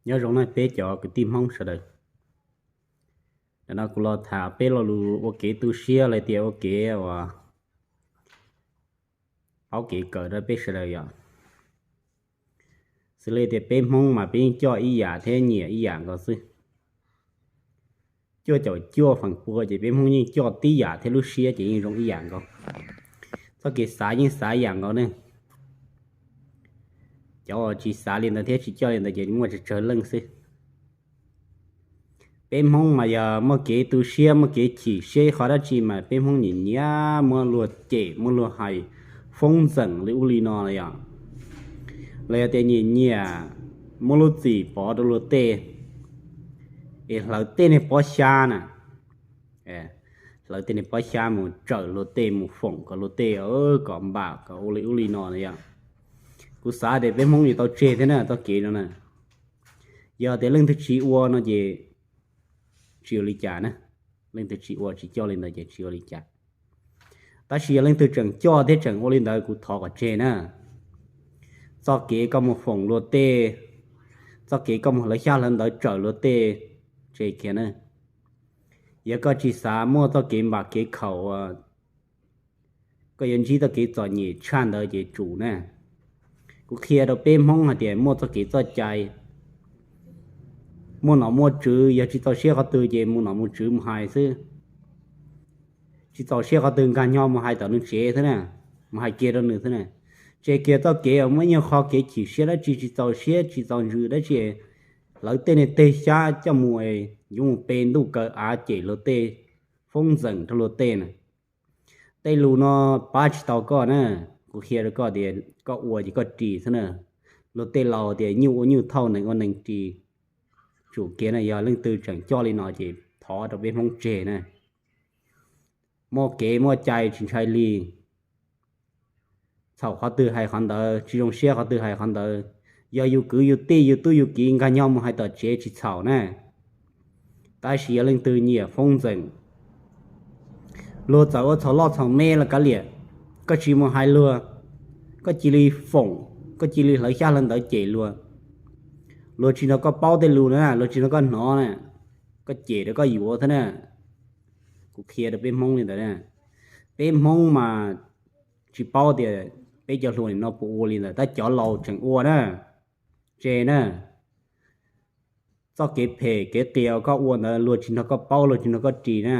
Nyob zoo na peb cov kwv tij Hmoob sawv daws. Ntawm no kuv los tham peb lo lus ua kev tu siab los tias ua kev uas paub kev kawm rau peb sawv daws yom. Xws li tias peb Hmoob mas peb yeej coj ib yam thiab nyiam ib yam nkaus xwb. Cuaj caum cuaj feem pua ces peb Hmoob yeej coj tib yam thiab lub siab ces yeej zoo ib yam nkaus. Txoj kev xav yeej xav ib yam nkaus ne. Cov uas tsis xav li ntawd thiab tsis coj li ntawd ces muaj tsawg tsawg leej xwb. Peb Hmoob mas yog muaj kev tu siab muaj kev chim siab ib qho dab tsi mas peb Hmoob nyiam nyiam muab luag cem muab luag hais foob ntxeem li ub li no los yog, los yog tias nyiam nyiam muab lub txim pov rau luag tej, es hlawv tej niag pob xyab na, hlawv tej niag pob xyab mus tsawm luag tej mus foom kom luag tej kom npam kom ua li ub li no na yom. Kuv xav tias peb Hmoob yuav tau tseg thiab na txoj kev no na. Yog tias leej twg tsis ua no ces tsis ua li cas na, leej twg tsis ua tsis coj li ntawd ces tsis ua li cas. Tab sis yog leej twg tseem coj thiab tseem ua li ntawd kuv thov kom tseg na. Txoj kev koj mus foom luag tej, txoj kev koj mus hlawv xyab hlawv ntawv tsawm luag tej, tseg kiag na. Yog koj tsis xav muaj txoj kev npam kev khaum, koj yuav ntsib txoj kev txom nyem tshaj ntawd ces tsum na. Kuv qhia rau peb Hmoob hais tias muaj txoj kev txoj cai, muaj nom muaj tswv, yog tsis txaus siab qhov twg ces mus nom mus tswv mus hais xwb. Tsis txaus siab qhov twg nkag nyo mus hais tom nws tsev xwb na, mus hais kiag rau nws xwb na. Tseg kiag txoj kev uas muaj ib nyuag qho kev chim siab dab tsi tsis txaus siab tsis txaus ntsws dab tsi, hlawv tej niag teg xyab coj mus yuav mus pe ntuj kaw av cem luag tej foob ntxeem rau luag tej na. Tej lus no pab tsis tau koj na. Kuv qhia rau koj tias koj ua ces koj ris xwb na. Luag tej laus tias nyuj ua nyuj thauj nees ua nees ris. Tsum kiag na, yog leej twg tseem coj li no ces thov rau peb Hmoob tseg na. Muaj kev muaj cai tsis ntshai li. Txhaum qhov twg hais qhov ntawd, tsis zoo siab qhov twg hais qhov ntawd. Yog yus kwv yus tij yus tub yus kiv nkag nyo mus hais tom tsev tsis txhaum na. Tab sis yog leej twg nyiam foob ntxeem, luag txawm ua txhaum loj txhaum me los kav liam, koj tsis mus hais luag, koj cia li foom, koj cia li hlawv xyab hlawv ntawv cem luag. Luag tsis nrog koj paub tej lus na, luag tsis nrog koj hnov na, koj cem rau koj yuav thiab na. Kuv qhia rau peb Hmoob li ntawd na. Peb Hmoob mas tsis paub tias peb cov hluas no puas ua li ntawd tab cov laus tseem ua na. Tseg na. Txoj kev phem kev qias koj ua ntawd luag tsis nrog koj paub luag tsis nrog koj ris na.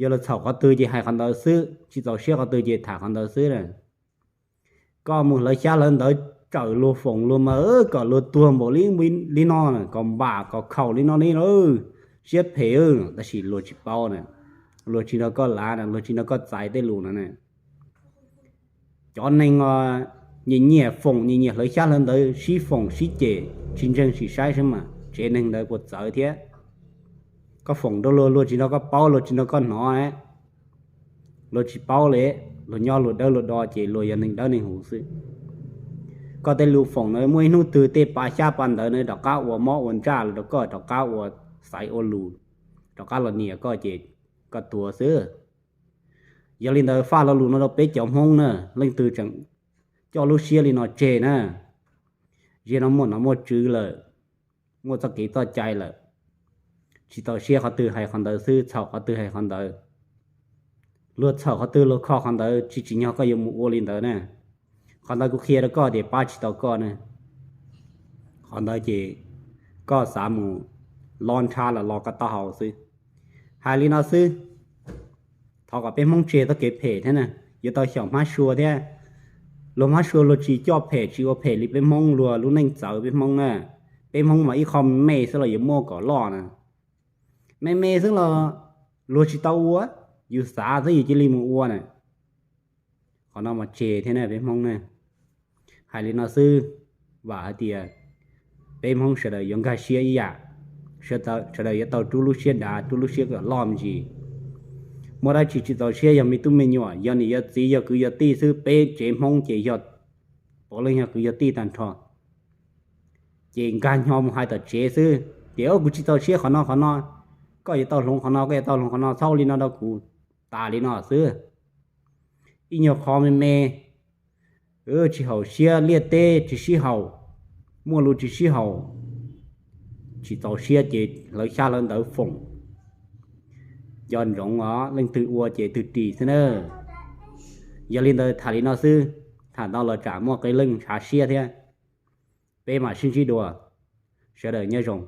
Yog luag txhaum qhov twg ces hais qhov ntawd xwb, tsis txaus siab qhov twg ces tham qhov ntawd xwb na. Koj mus hlawv xyab hlawv ntawv tsawm luag foom luag mas kom luag tuag npaum li, li no, kom npam kom khaum li no li, siab phem. Tab sis luag tsis paub na, luag tsis nrog koj lav na, luag tsis nrog koj txais tej lus no na. Cov neeg nyiam nyiam foom nyiam nyiam hlawv xyab hlawv ntawv sib foom sib cem tsis ntseeg tsis saib saib mas tsev neeg ntawd puas txawv thiab. Koj foom rau luag luag tsis nrog koj paub luag tsis nrog koj hnov, luag tsis paub li, luag nyob luag dawb luag do ces luag yog neeg dawb neeg huv xwb. Koj tej lus foom na muaj ib hnub twg tej pa xyab pa ntawv na rov qab ua mob ua ntsaj los rau koj, rov qab ua xaiv ua lus, rov qab los nias koj ces koj tuag xwb. Yog li ntawd faj lo lus no rau peb cov Hmoob na, leej twg tseem coj lub siab li no tseg na. Ziag no muaj nom muaj tswv lawm, muaj txoj kev txoj cai lawm, tsis txaus siab qhov twg hais qhov ntawd xwb, txhaum qhov twg hais qhov ntawd. Luag txhaum qhov twg luag kho qhov ntawd, tsis tsim nyog koj yuav mus ua li ntawd na. Qhov ntawd kuv qhia rau koj tias pab tsis tau koj na. Qhov ntawd ces koj xav mus lob nrhab los los koj taub hau xwb. Hais li no xwb, thov kom peb Hmoob tseg txoj kev phem thiab na, yuav tau xyaum hmab sua thiab. Luag hmab sua luag tsis coj phem tsis ua phem li peb Hmoob, luag lub neej txawv peb Hmoob na. Peb Hmoob mas ib qho me xwb los yuav muaj kom loj na. Me me xwb los luag tsis tau ua, yus xav xwb yus cia li mus ua na. Qhov no mas tseg thiab na peb Hmoob na. Hais li no xwb, vam hais tias peb Hmoob sawv daws yuav nkag siab ib yam, sawv daws yuav tau rub lub siab dav rub lub siab kom loj me ntsis. Muaj dab tsi tsis txaus siab yog me tub me nyuam, yog niam yog txiv yog kwv yog tij xwb, peb tsev Hmoob ces yog puav leej yog kwv yog tij tag nrho. Ces nkag nyo mus hais tom tsev xwb tias kuv tsis txaus siab qhov no qhov no, koj yuav tau hloov qhov no koj yuav tau hloov qhov no, txhob ua li no rau kuv, tas li no xwb. Ib nyuag qho me me, tsis haum siab, liaj teb tsis sib haum, muaj lus tsis sib haum, tsis txaus siab ces hlawv xyab hlawv ntawv foom. Nco ntsoov os, leej twg ua ces twg ris xwb na. Yog li ntawd tham li no xwb, tham ntau los tsam muaj qee leej ntshav siab thiab. Peb mam sib ntsib dua, sawv daws nyob zoo.